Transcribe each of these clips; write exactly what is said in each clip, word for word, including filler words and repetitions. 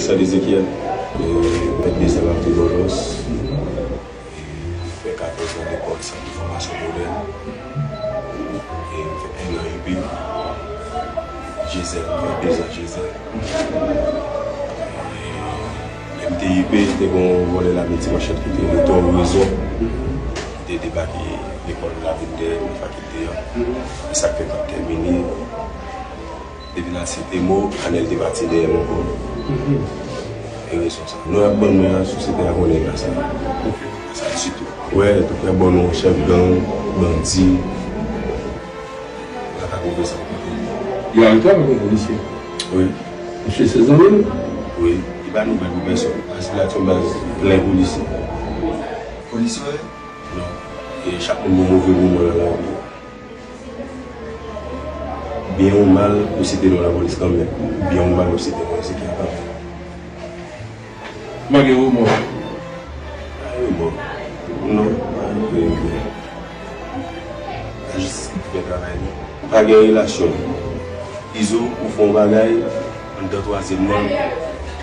San Ezekyèl, e, m fè dezan m ap viv Bòdòs. E, m fè katòz an lekòl sant de fòmasyon modèl. E, m fè ennan I P. Jezèl, m fè dezan Jezèl. E, lè m te I P, te gen yon vòlè lamen ti manchèt ki te rete yon rezon. Ki te debake lekòl Lavil dèyè, nan fakilte an. E sa k fè m pa t tèmine. Depi n al site mo, Anèl te pati dèyè m ankò. E rezon sa. Non y ap ban mwen an, sosyete a konnen ka sa. Sa sitou. Wè, tout y ap ban nou chèf gang, bandi. Sa ka pwouve sa. Yo arete avèk yon polisye. Wi. Misye se zanmi m? Wi. Li pa nouvèl pou pèsonn. Paske la se yon baz plen polisye. Polisye? Non. E chak moun gen move moman nan lavi. Byen ou mal, ou site non lapolis kanmenm. Byen ou mal, ou site non Ezekyèl kanmenm. M pa gen remò. Pa gen remò. Non, pa gen remò. Lajistis ki fè travay li. Pa gen relasyon. Izo, ou fè yon bagay, anndan twazyèm nan,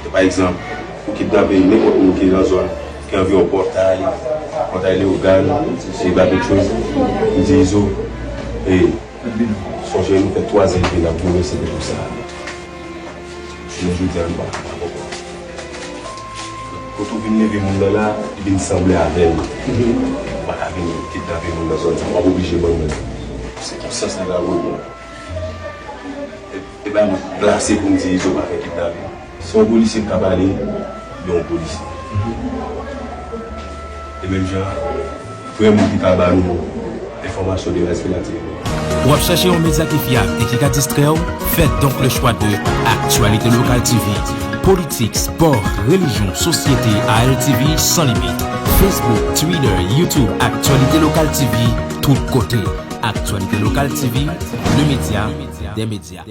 pa egzanp, ou kidnape nenpòt moun ki nan zòn, ki anviwon Pòtay, Pòtay Leyogàn, e ba tout choz, m di Izo, e, sonje nou fè twazyèm ke n ap goumen, se te pou sa. Jounen jodi a, nou pa kapab ankò. Kote w vin leve moun nan la, li vin sanble avè l. Ou pa ka vin kidnape moun nan zòn sa, w ap oblije ban l. Se konsyans li la revyen. E, e pa nou plase pou n di Izo pa fè kidnapin. Si yon polisye k ka pale, li yon polisye. E menm jan, vrè moun ki ka ba nou enfòmasyon de respè la ti. W ap chèche yon medya ki fyab e ki ka distrè w? Fè donk le chwa de Actualité Locale T V. Politik, spò, relijyon, sosyete, A L T V san limit. Facebook, Twitter, YouTube, Actualité Locale T V, tout kote. Actualité Locale T V, le média des médias.